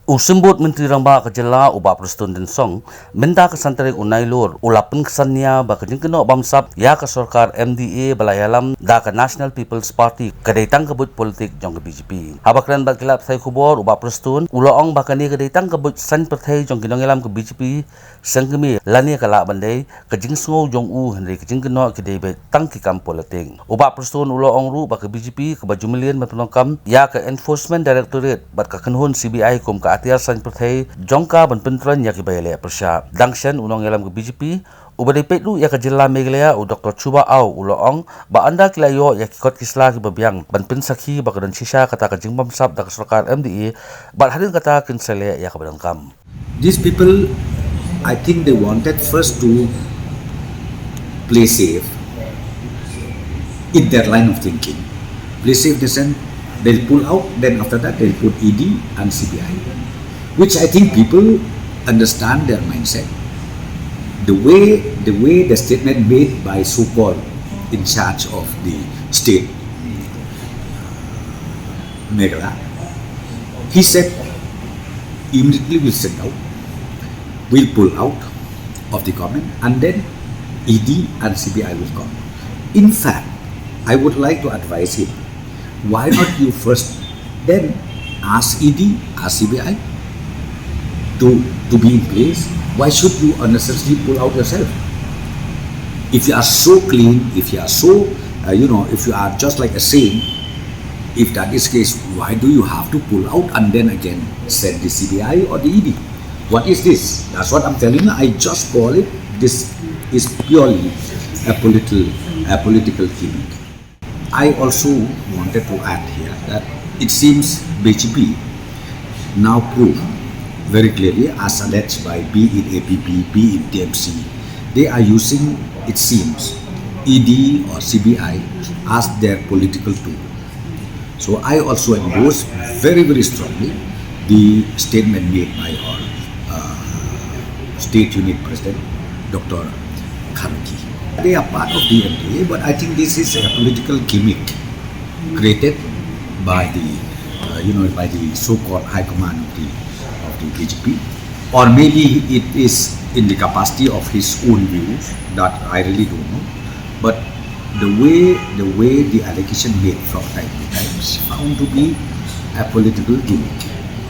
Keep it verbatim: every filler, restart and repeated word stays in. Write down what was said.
U Symbud Myntri Rangbah ka jylla u Bah Prestone Tynsong, mynta ka san tarik u Nailur, u la pynksan nia ba ka jingkynnoh bamsap ïa ka sorkar M D A ba la ïalam da ka National People's Party ka dei tang ka buit politik jong ka B J P. Haba kren bad ki lad pathai khubor, u Bah Prestone u la ong ba kane ka dei tang ka buit saiñ pyrthei jong ki nongïalam ka B J P seng kmie lane ka lah ban dei ka jingsngew jong u, hynrei ka jingkynnoh ki dei beit tang ki kam politik. U Bah Prestone u la ong ruh ba ka B J P kaba ju mlien ban pyndonkam ïa ka Enforcement Directorate bad ka kynhun C B I kum ka atiar saiñ pyrthei jong ka ban pyntroiñ ïa kiba ïaleh pyrshah. Dang shen, u nongïalam ka B J P uba dei peit ruh ïa ka jylla Meghalaya, u Doktor Chuba Aung, u la ong ba ynda ki la ïoh ïa ki kot ki sla kiba biang ban pynsakhi ba ka don shisha kata ka jingbamsap da ka sorkar M D A, bad hadien kata kin sa leh ïa kaba donkam. These people, I think they wanted first to play safe in their line of thinking. Play safe in the sense they'll pull out, then after that they'll put E D and C B I, which I think people understand their mindset. The way, the way the statement made by so-called in charge of the state, Meghalaya, he said, "Immediately we'll sit down, we'll pull out of the government, and then E D and C B I will come." In fact, I would like to advise him, why not you first then ask E D, ask C B I to, to be in place? Why should you unnecessarily pull out yourself? If you are so clean, if you are so, uh, you know, if you are just like a saint, if that is case, why do you have to pull out and then again send the C B I or the E D? What is this? That's what I'm telling you. I just call it, this is purely a political, a political gimmick. I also wanted to add here that it seems B J P now prove very clearly, as alleged by, be it A P P, be it T M C, they are using, it seems, E D or C B I as their political tool. So I also endorse very, very strongly the statement made by our, uh, state unit president, Doctor Kharunjhi. They are part of the M D A, but I think this is a political gimmick created by the, uh, you know, by the so-called high command of the, of the B J P, or maybe it is in the capacity of his own views that I really don't know. But the way, the way the allegation made from time to time is found to be a political gimmick.